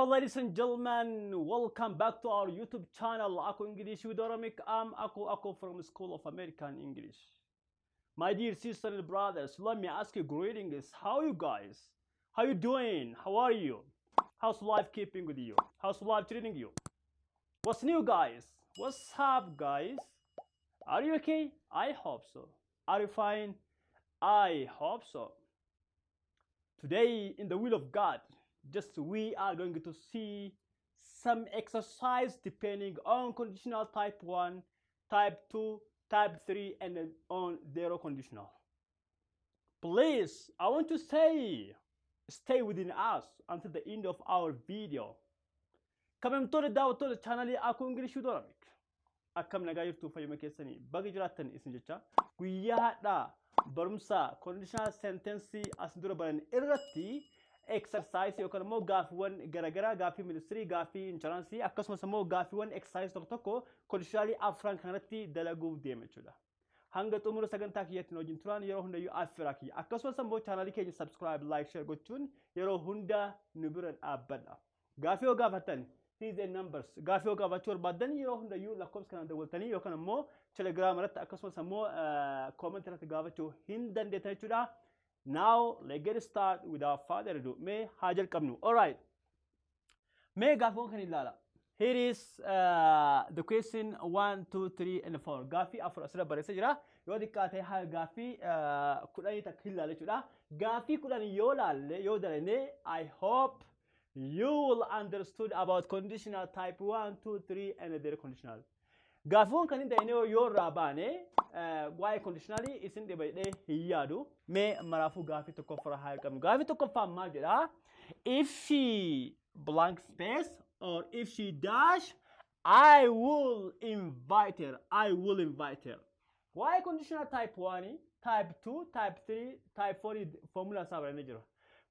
Hello, ladies and gentlemen. Welcome back to our YouTube channel, Aku English with Oromic. I'm Aku Aku from School of American English. My dear sisters and brothers, let me ask you greetings. How you guys? How you doing? How are you? How's life keeping with you? How's life treating you? What's new, guys? What's up, guys? Are you okay? I hope so. Are you fine? I hope so. Today, in the will of God, just we are going to see some exercise depending on conditional type 1, type 2, type 3, and then on zero conditional. Please, I want to say, stay within us until the end of our video. Kabajamtoota daawwattoota chaanalii Akuu English with Oromic. Akkam nagaa jirtuu, fayyuma keessanii, baga jiraattan isin jecha, guyyaa har'aa barumsa conditional sentence as dura baran irratti exercise yookaan immoo gaaffiiwwan garaagaraa, gaaffii ministirii, gaaffii entrance, akkasumas immoo gaaffiiwwan exercise tokko tokko conditionalii afran kanarratti dalaguuf deema jechuudha. Hanga xumura sagantaa kiyyatti wajjin turan yeroo hundayyuu affeeraa kiyya. Akkasumas immoo chaanalii keenya subscribe, like, share gochuun yeroo hunda nu bira dhaabbadha. Gaaffii yoo gaafattan, here's the numbers. Gaaffii yoo gaafachuu barbaaddan, yeroo hundayyuu lakkoofsa kanaan dawwaltanii yookaan immoo Telegram irratti akkasumas immoo comment irratti gaafachuu hin dandeettan jechuudha. Now let's get started without further ado. Mee haa jalqabnu. Alright. Mee gaaffiiwwan kan ilaala. Here is the question 1, 2, 3 and 4. Gaaffii afur asirra barreessee jira. Yoo xiqqaate haa gaaffii 10 takka hin ilaala jechuudha. Gaaffii 10 yoo laalle, yoo dalane, I hope you will understood about conditional type 1, 2, 3 and zero conditional. Gaaffiiwwan kan hin ta'in yoo irraa baane, waa'ee conditionalii isin dhiba jedhee hin yaadu. Mee maraafuu gaaffii tokkoffaa haa qabnu. Gaaffii tokkoffaan maal jedhaa? If she blank space or if she dash, I will invite her. I will invite her. Waa'ee conditional type 1, type 2, type 3, type 4 formula isaa barannee jira.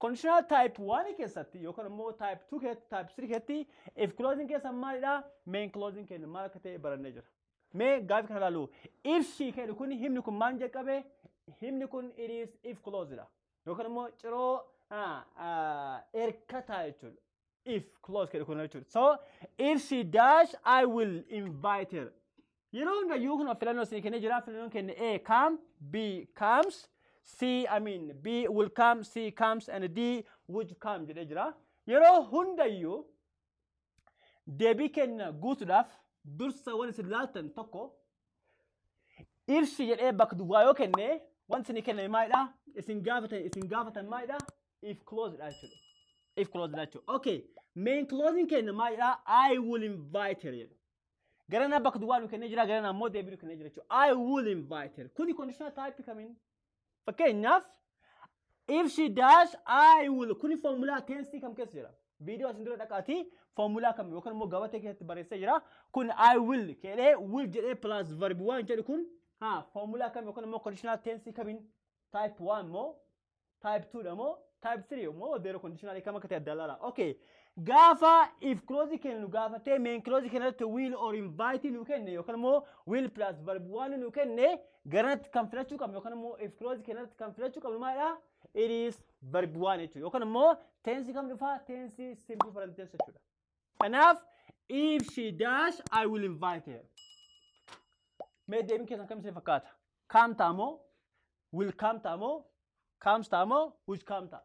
Conditional type 1 keessatti yookaan immoo type 2 keessatti, type 3 keessatti if clause keessa maalidha? Main clause keenya maal akka ta'e barannee jira. Mee gaaffii kana ilaalu. If she jedhu kun, himni kun maal jalqabe? Himni kun, it is if clause dha. Yookaan immoo ciroo erkataa jechuudha. If clause jedhu kun jechuudha. So if she dash, I will invite her. Yeroo hundayyuu kun filannoo isinii kennee jira. Filannoon keenya A, come, B, comes, C, I mean B, will come, C, comes and D, would come jedhee jira. Yeroo hundayyuu deebii kenna guutuudhaaf dursa waan isin laaltan tokko, if she jedhee bakka duwwaa yoo kenne, wanti isinii kenname maalidha? Isin gaafatan maalidha? If clause dha jechuudha. If clause dha jechuudha. Okay. Main clause kenna maalidha? I will invite her jedha. Garana bakka duwwaa nu kennee jira, garana ammoo deebii nu kennee jira jechuudha. I will invite her. Kuni conditional type kamiin? Fakkeenyaaf, if she dash, I will, kuni formulaa tense kam keessa jira? Viidiyoo asin dura dhaqaatii formulaa kam yookaan immoo gabatee keessatti barreessee jira. Kun I will jedhee, will jedhee plus verb 1 jedhu kun haa formulaa kam yookaan immoo conditional tense kamiin, type 1 moo, type 2 dha moo, type 3 moo, zero conditional kam akka ta'e adda ilaala. Okay. Gaafa if clause kennu nu gaafatee, main clause kennatti will or invite nu kenne yookaan immoo will plus verb 1 nu kenne, garanatti kan filachuu qabnu yookaan immoo if clause kennatti kan filachuu qabnu maalidha? It is verb 1 jechuudha. Yookaan immoo tense kam dhufaa? Tense simple present tense jechuudha. Kanaaf if she dash, I will invite her. Mee deebiin keessan kam isin fakkaata? Come ta'a moo? Will come ta'a moo? Comes ta'a moo? Would come ta'a?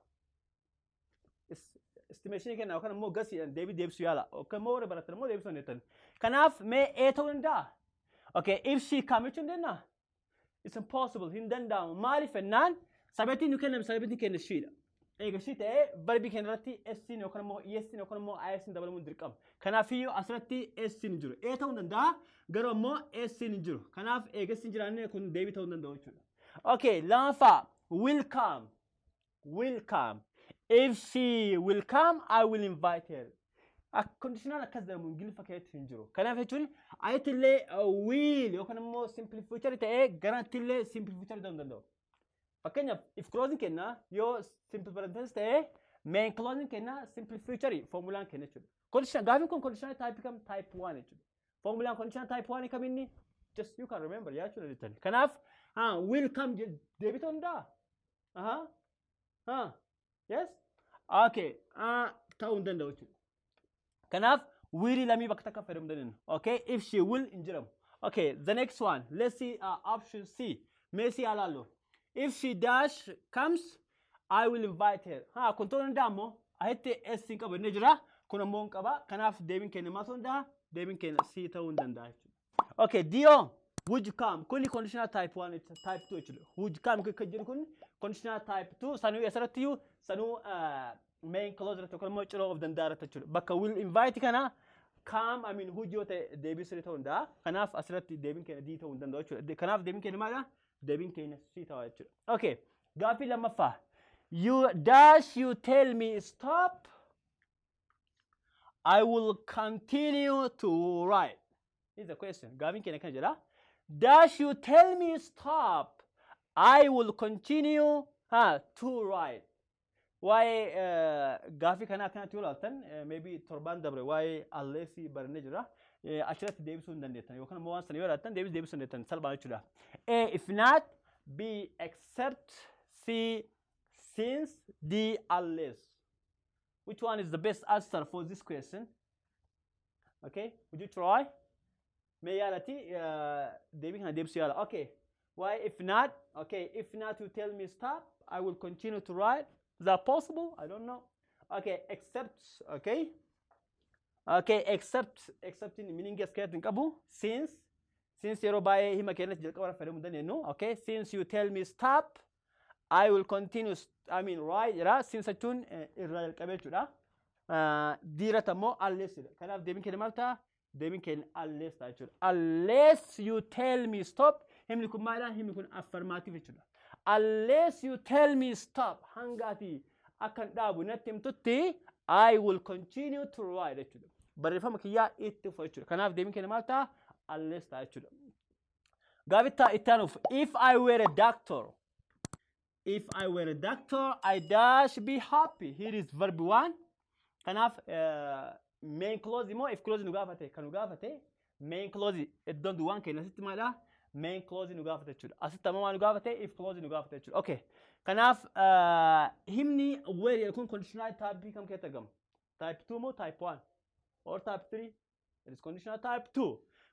Estimation kenna yookaan immoo gasiidhaan deebii deebisuu yaala. Yookaan immoo warra baratan immoo deebisuu dandeettan. Kanaaf mee A ta'uu danda'a? Okay, if she come jechuu hin danda'a? It's impossible, hin danda'amu. Maaliif jennaan, subjectiin nu kenname, subjectiin kenna she dha. Eega she ta'ee, verbii keenya irratti S yookaan immoo ES yookaan immoo IS dabalamuun dirqama. Kanaafiyyuu asirratti S hin jiru. A ta'uu danda'a, garuu immoo S hin jiru. Kanaaf eega S hin jiraanne, kun deebii ta'uu hin danda'u jechuudha. Okay, lammaffaa, will come. Will come. If she will come, I will invite her. Conditional akkas jedhamu Ingiliffa keessatti hin jiru. Kanaaf jechuun asitti illee will yookaan immoo simple future ta'ee, garanatti illee simple future ta'uu hin danda'u. Fakkeenyaaf, if clause kenna yoo simple present tense ta'ee, main clause kenna simple future formulaan kenna jechuudha. Conditional gaafiin kun conditional type kam? Type 1 jechuudha. Formulaan conditional type 1 kam inni? Just you can remember jechuudha jettani. Kanaaf will come deebii ta'uu danda'a? Aha. Ha. Yes? Okay. Ta'uu hin danda'u jechuudha. Kanaaf will lamii bakka takka fayyadamuu dandeenya. Okay, if she will hin jedhamu. Okay, the next one. Let's see option C. Mee C ilaallu. If she dash comes, I will invite her. Ha, kun ta'uu danda'a ammoo asitti S hin qabu inni jira. Kun ammoo hin qaba. Kanaaf deebiin keenya maal ta'uu danda'a? Deebiin keenya C ta'uu hin danda'a jechuudha. Okay, D, would you come? Kuni conditional type 1, type 2 jechuudha. Would you come kan jedhu kun conditional type 2 sanuu asirratti iyyuu sanuu main clause irratti yookaan immoo ciroo of danda'a irratti jechuudha. Bakka will invite kana come, I mean, would yoo ta'e deebii sirrii ta'uu danda'a. Kanaaf asirratti deebiin keenya D ta'uu hin danda'u jechuudha. Kanaaf deebiin keenya maalidha? Deebiin keenya C ta'a jechuudha. Okay, gaaffii lammaffaa. You dash you tell me stop, I will continue to write. This is the question. Gaafiin keenya kana jedha. Dash you tell me stop, I will continue to write. Waa'ee gaafii kanaa akkanatti yoo ilaaltan, maybe torbaan dabre waa'ee unless barannee jira. Achirratti deebisuu hin dandeettan yookaan immoo waan sana yoo ilaaltan deebisuu hin dandeettan salphaa jechuudha. A, if not, B, except, C, since, D, unless. Which one is the best answer for this question? Okay, would you try? Mee yaalati deebii kana deebisuu yaala. Okay. Why if not? Okay, if not you tell me stop, I will continue to write. Is that possible? I don't know. Okay, except, okay. Okay, except, except in meaning as keessatti hin qabu. Since, since yeroo baay'ee hima keenyatti jalqaba fayyadamuu dandeenyu. Okay, since you tell me stop, I will continue, I mean, write jedha. Since jechuun irraa jalqabee jechuudha. Diirata immoo unless jedha. Kanaaf deebiin keenya maal ta'a? Deebiin keenya unless ta'a jechuudha. Unless you tell me stop, himni kun maalidha? Himni kun affirmative jechuudha. Unless you tell me stop, hanga ati akkan dhaabu natti himtutti, I will continue to write jechuudha. Barreeffama kiyyaa itti fufa jechuudha. Kanaaf deebiin keenya maal ta'a? Unless ta'a jechuudha. Gaaffii itti aanuuf, if I were a doctor, if I were a doctor, I dash be happy. Here is verb one. Kanaaf main clause immoo if clause nu gaafate kan nu gaafate main clause iddoon duwwaan keenya asitti maalidha? Main clause nu gaafate jechuudha. Asitti ammoo maal nu gaafate? If clause nu gaafate jechuudha. Okay. Kanaaf himni were jedhu kun conditional type kam keessatti argama? Type 2 moo type 1? Or type 3? It is conditional type 2.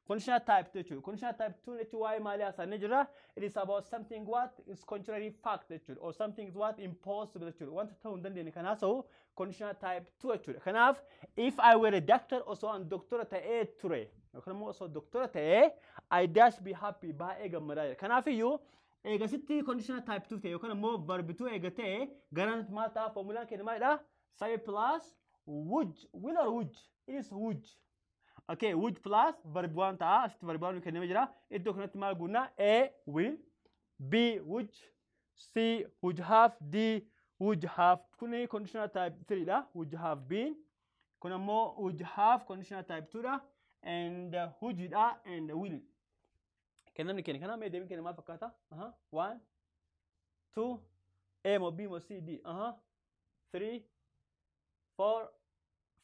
Conditional type 2 jechuudha. Conditional type 2 jechuun waa'ee maalii haasa'anii jira? It is about something what is contrary fact jechuudha. Or something is what impossible jechuudha. Wanta ta'uu hin dandeenye kan haasa'u conditional type 2 jechuudha. Kanaaf if I were a doctor, osoo an doktora ta'ee ture yookaan immoo osoo doktora ta'ee, I dash be happy, baay'ee gammadaa jira. Kanaaf iyyuu eegasitti conditional type 2 ta'e yookaan immoo verb 2 eega ta'e gara maal ta'a? Formulaan keenya maalidha? Subject plus would, will or would? It is would. Okay, would plus verb 1 ta'a. Asitti verb 1 kennamee jira. Iddoo kanatti maal guunnaa? A, will, B, would, C, would have, D, would have. Kuni conditional type 3 dha. Would have been. Kun ammoo would have conditional type 2 dha. And would dha and will. Kennamni keenya kana mee deebiin keenya maal fakkaata? Aha. One, two, A moo B moo C, D. Aha. Three, four,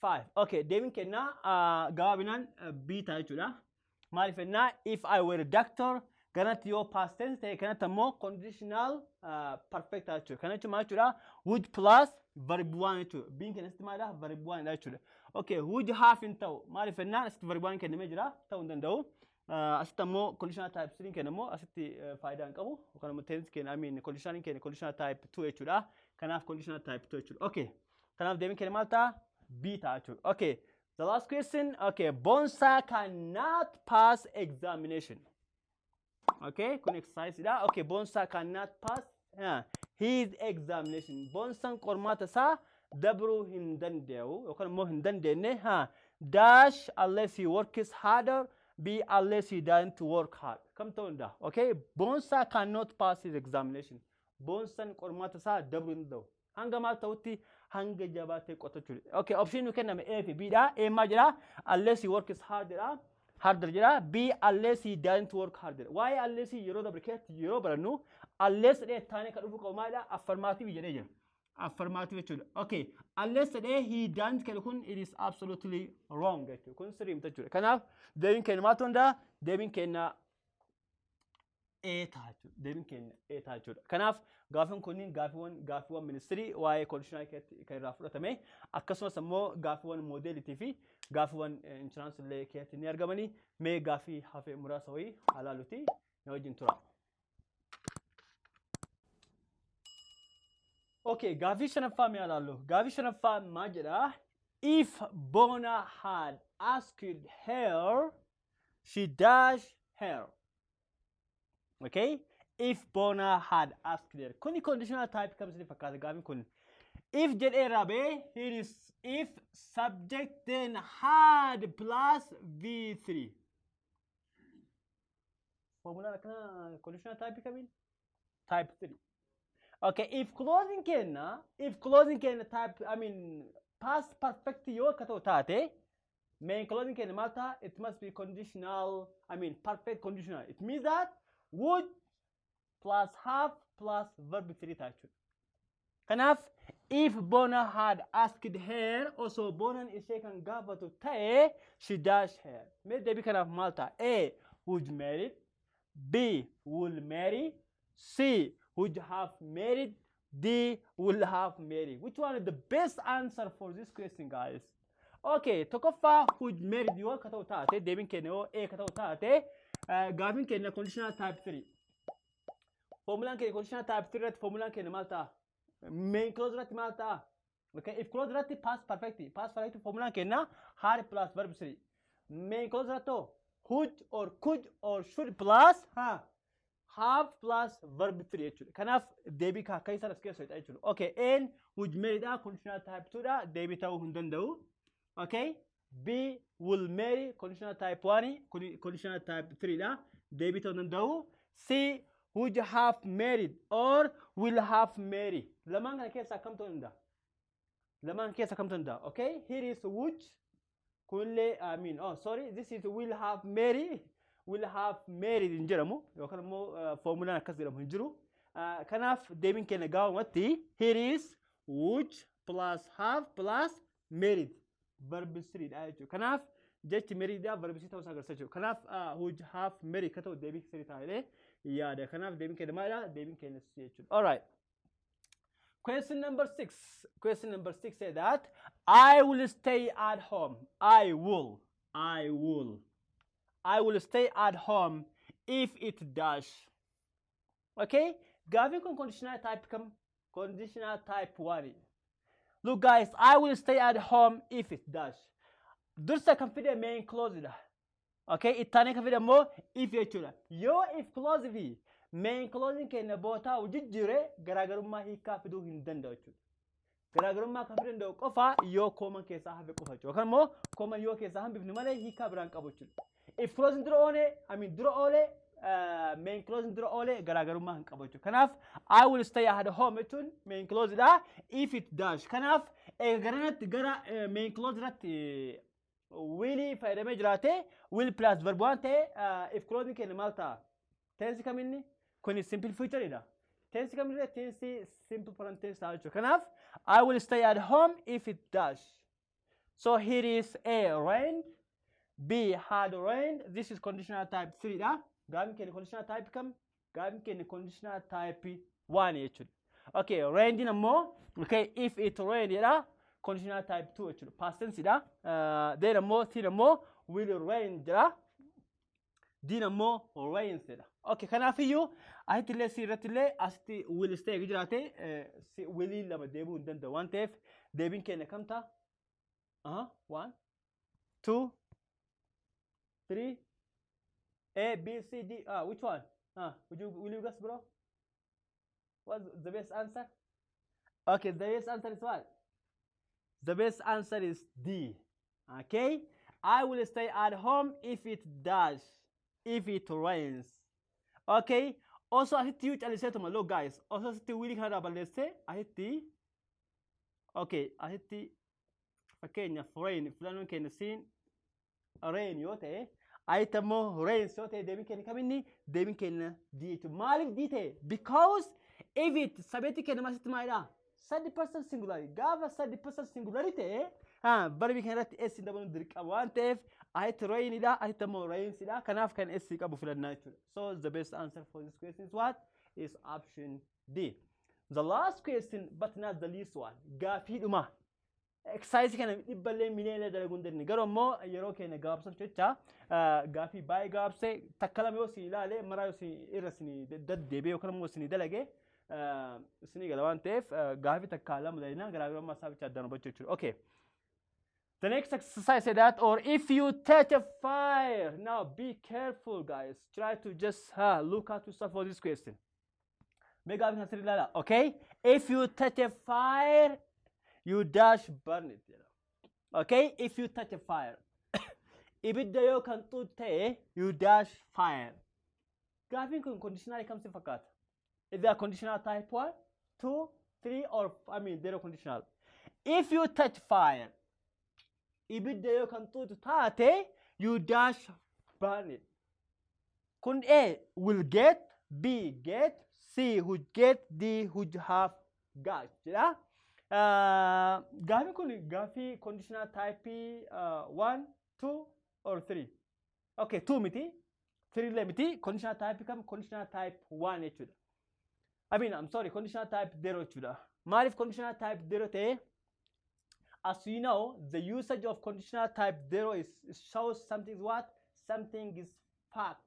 five. Okay, deebiin keenya gabaabinaan B ta'a jechuudha. Maaliif jennaa, if I were a doctor kanatti yoo past tense ta'e kanatti ammoo conditional perfect ta'a jechuudha. Kana jechuun maal jechuudha? Would plus verb one jechuudha. B'n keenya asitti maalidha? Verb one dha jechuudha. Okay, would have hin ta'u. Maaliif jennaan asitti verb one kennamee jira. Ta'uu hin danda'u. Asitti ammoo conditional type 3 keenya immoo asitti faayidaa hin qabu. Yookaan immoo tense keenya, I mean, conditional keenya conditional type 2 jechuudha. Kanaaf conditional type 2 jechuudha. Okay. Kanaaf deebiin keenya maal ta'a? B ta'a jechuudha. Okay. The last question. Okay. Bonsa cannot pass examination. Okay. Kun exercise dha. Okay. Bonsa cannot pass his examination. Bonsaan qormaata isaa dabruu hin danda'u yookaan immoo hin dandeenye. Dash unless he works harder, B, unless he doesn't work hard. Kam ta'uu danda'a? Okay. Bonsa cannot pass his examination. Bonsaan qormaata isaa dabruu hin danda'u. Hanga maal ta'utti? Hanga jabaatee qotachuudha. Okay, option nu kenname A fi B dha. A maal jedha? Unless he works hard jedha. Harder jedha. B, unless he doesn't work hard jedha. Waa'ee unless yeroo dabre keessatti yeroo barannu unless jedhee taanee kan dhufu qabu maalidha? Affirmative jedhee jira. Affirmative jechuudha. Okay, unless jedhee he doesn't jedhu kun it is absolutely wrong jechuudha. Kun sirrii miti jechuudha. Kanaaf deebiin keenya maaltu hundaa? Deebiin keenya A ta'a jechuudha. Deebiin keenya A ta'a jechuudha. Kanaaf gaafiin kunniin gaaffiiwwan ministirii waa'ee conditional keessatti kan irraa fudhatame akkasumas immoo gaaffiiwwan moodeliitii fi Gaafiiwwan entrance illee keessatti ni argamanii. Mee gaafii hafe muraasa wayii halaaluti na wajjin tura. Okay, gaafii shanaffaa mee ilaallu. Gaafii shanaffaa maal jedhaa? If Bona had asked her, she dash her. Okay? If Bona had asked her. Kuni conditional type kam isin fakkaata gaafiin kun? If jedhee bee, here is if subject then had plus V3. Formulaan akkana conditional type kamiin? Type 3. Okay, if clause kenna type, I mean, past perfect yoo akka ta'u taate, main clause kenna maal ta'a? It must be conditional, I mean, perfect conditional. It means that would plus have plus verb 3 ta'a jechuudha. Kanaaf, if Bona had asked her, osoo Bonan ishee kan gaafatu ta'e, she dash her. Mee deebii kanaaf maal ta'a? A, would married, B, will marry, C, would have married, D, will have married. Which one is the best answer for this question, guys? Okay, tokkoffaa would married yoo akka ta'u taate, deebiin keenya yoo A akka ta'u taate, gaafiin keenya conditional type 3. Formulaan keenya conditional type 3 irratti formulaan keenya maal ta'a? Main clause irratti maal ta'a? Okay, if clause irratti past perfect. Past perfect formulaan keenya had plus verb 3. Main clause irratti hoo would or could or should plus have plus verb 3 jechuudha. Kanaaf deebii akka isaan as keessa jechuudha. Okay, N would marry dha, conditional type 2 dha, deebii ta'uu hin danda'u. Okay, B will marry, conditional type 1, conditional type 3 dha, deebii ta'uu hin danda'u. C would have married or will have married. Lamaan kana keessaa kam ta'uu danda'a? Lamaan keessa kam ta'uu danda'a? Okay, here is would, kunillee, I mean, oh sorry, this is will have married. Will have married hin jedhamu yookaan immoo formulaan akkas jedhamu hin jiru. Kanaaf deebiin keenya gaafumatti here is would plus have plus married verb 3 dha jechuudha. Kanaaf jechi married dha verb 3 ta'uu isaa agarsiisa jechuudha. Kanaaf would have married akka ta'u deebii sirrii ta'a yaada. Kanaaf deebiin keenya maalidha? Deebiin keenya C jechuudha. All right. Question number 6. Question number 6 say that I will stay at home. I will. I will. I will stay at home if it dash. Okay? Gaafiin kun conditional type kam? Conditional type 1. Look guys, I will stay at home if it dash. Dursa kan fide main clause dha. Okay? Ittaanee kan fide immoo if jechuudha. Yoo if clause fi main clause keenya bootaa jijjiire garaagarummaa hiikaa fiduu hin danda'u jechuudha. Garaagarummaa kan fiduu danda'u qofa yoo comma keessaa hafe qofa jechuudha. Yookaan immoo comma yoo keessaa hambifne malee hiikaa biraan qabu jechuudha. If clause dura oole, I mean dura oole, main clause dura oole garaagarummaa hin qabu jechuudha. Kanaaf I will stay at home jechuun main clause dha. If it dash. Kanaaf garanatti gara main clause irratti will fayyadamee jiraate, will plus verb waan ta'e, if clause keenya maal ta'a? Tense kaminni? Kuni simple future dha. Tense kaminni? Tense simple present tense ta'a jechuudha. Kanaaf I will stay at home if it dash. So here is A, rained, B, had rained. This is conditional type 3 dha. Gaafiin keenya conditional type kam? Gaafiin keenya conditional type 1 jechuudha. Okay, rained ammoo, okay, if it rained jedha, conditional type 2 jechuudha. Past tense dha. Then ammoo C ammoo will rain jedha. D ammoo rains jedha. Okay, kanaafiyyuu asitti illee C irratti illee asitti will stay jiraate will lama deebi'uu hin danda'u waan ta'eef deebiin keenya kam ta'a? Aha, one, two, three, A, B, C, D. Ah, which one? Ah, will you guess, bro? What's the best answer? Okay, the best answer is what? The best answer is D. Okay, I will stay at home if it does, if it rains. Okay, also asitti yoo calliseetuma, look guys, also asitti will kanarraa balleessee asitti, okay, asitti fakkeenyaaf rain filannoon keenya siin rain yoo ta'e, asitti ammoo rains yoo ta'e, deebiin keenya kaminni? Deebiin keenya D jechuudha. Maaliif D ta'e? Because if it subject keenya asitti maalidha? Third person singular. Gaafa third person singular ta'e verbii kana irratti S dabaluun dirqama waan ta'eef asitti rainidha, asitti ammoo rainsidha. Kanaaf kan S qabu filannaa jechuudha. So the best answer for this question is what? Is option D. The last question but not the least one. Gaafiidhuma. Exercise kana dhibballee miliyoona dalaguu hin dandeenye. Garuu immoo yeroo keenya gabaabsuuf jecha gaafii baay'ee gabaabsee takka lama yoo isin ilaale maraa yoo isin irra isin deddeebi'e yookaan immoo isin dalage isinii gala waan ta'eef gaafii takka lama dalinaan garaagarummaa isaa bicha addaan hubachuu jechuudha. Okay. The next exercise say that, or if you touch a fire. Now be careful, guys. Try to just look at yourself for this question. Mee gaafii kana sirrii ilaala. Okay? If you touch a fire, you dash burn it. Okay? If you touch a fire. Ibidda yoo kan xuuxu ta'e, you dash fire. Gaafiin kun conditional kam si fakkaata? Is there conditional type 1, 2, 3 or, I mean, zero conditional? If you touch fire, ibidda yoo kan xuuxu taate, you dash burn it. Kun A will get, B get, C would get, D would have got jedha. Gaafiin kun gaafii conditional type 1, 2 or 3. Okay, 2 miti. 3 illee miti. Conditional type kam? Conditional type 1 jechuudha. I mean, I'm sorry, conditional type 0 jechuudha. Maaliif conditional type 0 ta'e? As you know, the usage of conditional type 0 is shows something is what? Something is fact.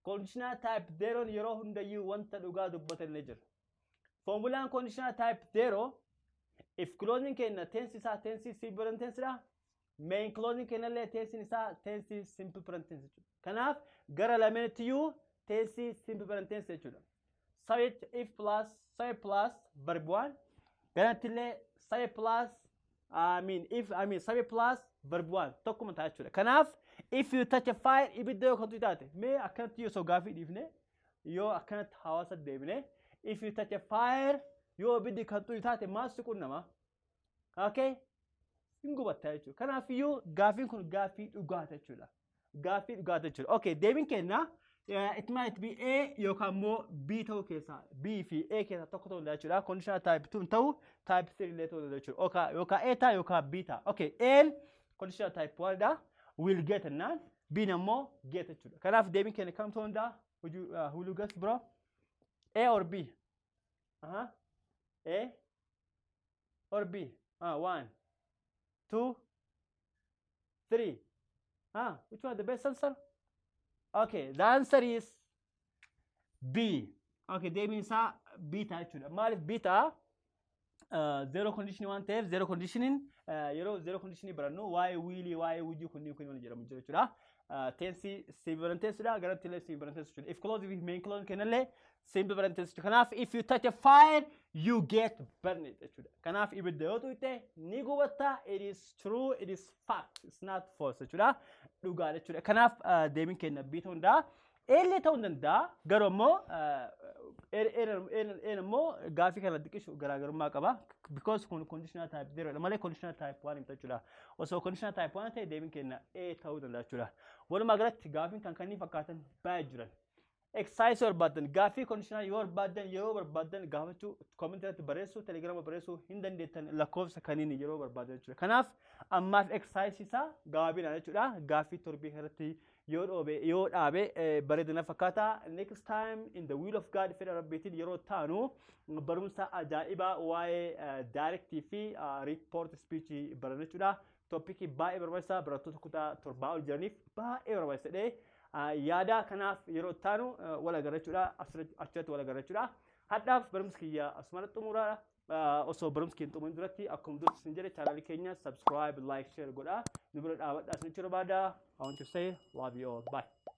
Conditional type 0 yeroo hundayyuu wanta dhugaa dubbatan ni jira. Formulaan conditional type 0, if clause keenya tense isaa tense simple present tense dha. Main clause keenya illee tense isaa tense simple present tense jechuudha. Kanaaf gara lameenittiyyuu tense simple present tense jechuudha. Subject if plus subject plus verb 1, ganatti illee subject plus, I mean, if, I mean, subject plus verb 1 tokkuma ta'a jechuudha. Kanaaf if you touch a fire, ibidda yoo kan taate, mee akkanatti yoo osoo gaafii dhiifne, yoo akkanatti hawaasa deebine, if you touch a fire, yoo ibiddi kan xuyu taate maal si qunnama? Okay? Hin gubatta jechuudha. Kanaafiyyuu gaafiin kun gaafii dhugaata jechuudha. Gaaffii dhugaata jechuudha. Okay, deebiin keenya it might be A yookaan immoo B ta'uu keessaa, B fi A keessaa tokko ta'uu danda'a jechuudha. Conditional type 2 ta'uu, type 3 illee ta'uu danda'a jechuudha. Yookaan A ta'a yookaan B ta'a. Okay, A conditional type 1 dha. Will get jennaan. B ammoo get jechuudha. Kanaaf deebiin keenya kam ta'uu danda'a? Would you guess, bro? A or B? Uh-huh. A or B? One, two, three. Ah, which one the best answer? Okay, the answer is B. Okay, deebiin isaa B ta'a jechuudha. Maaliif B ta'a? Zero condition waan ta'eef, zero conditioning yeroo zero conditioning barannu waa'ee willii, waa'ee wouldii kunniin kun jedhamu jira jechuudha. Tense simple present tense dha, garatti illee simple present tense jechuudha. If clause fi main clause kennallee simple present tense jechuudha. Kanaaf if you touch a fire, you get burned jechuudha. Kanaaf ibidda yoo tuqxe ni gubatta. It is true, it is fact, it's not false jechuudha. Dhugaa jechuudha. Kanaaf deebiin keenya B ta'uu danda'a. Eellee ta'uu danda'a, garuu immoo een immoo gaafii kana xiqqishu garaagarummaa qaba. Because kun conditional type 0 dha malee conditional type 1 miti jechuudha. Osoo conditional type 1 ta'e deebiin keenya A ta'uu danda'a jechuudha. Walumaa galatti gaafiin kan kanneen fakkaatan baay'ee jiran. Exercise yoo barbaaddan, gaaffii conditional yoo barbaaddan, yeroo barbaaddan gaafachuu, comment irratti barreessuu, telegiraama barreessuu hin dandeettan, lakkoofsa kaniin yeroo barbaadan jechuudha. Kanaaf ammaaf exercise isaa gabaabinaan jechuudha. Gaaffii torbii irratti yoo dhoobe yoo dhaabe bareedina fakkaata. Next time, in the will of God, fedha rabbiitiin yeroo taanu barumsa ajaa'ibaa waa'ee direct fi report speech baranna jechuudha. Topicii baay'ee barbaachisaa barattoota kutaa torbaa ol jiraniif baay'ee barbaachisaadha. Yaada kanaaf yeroo taanu wal agarra jechuudha. Achirratti wal agarra jechuudha. Hadhaaf barumsa kiyya asumatti xumuraadha. Osoo barumsa keenya xumurin duratti, akkuma dursi isin jedhe, channelii keenya subscribe, like, share godhaa. Nu bira dhaabadhaa isin jechuu barbaada. I want to say love you all. Bye.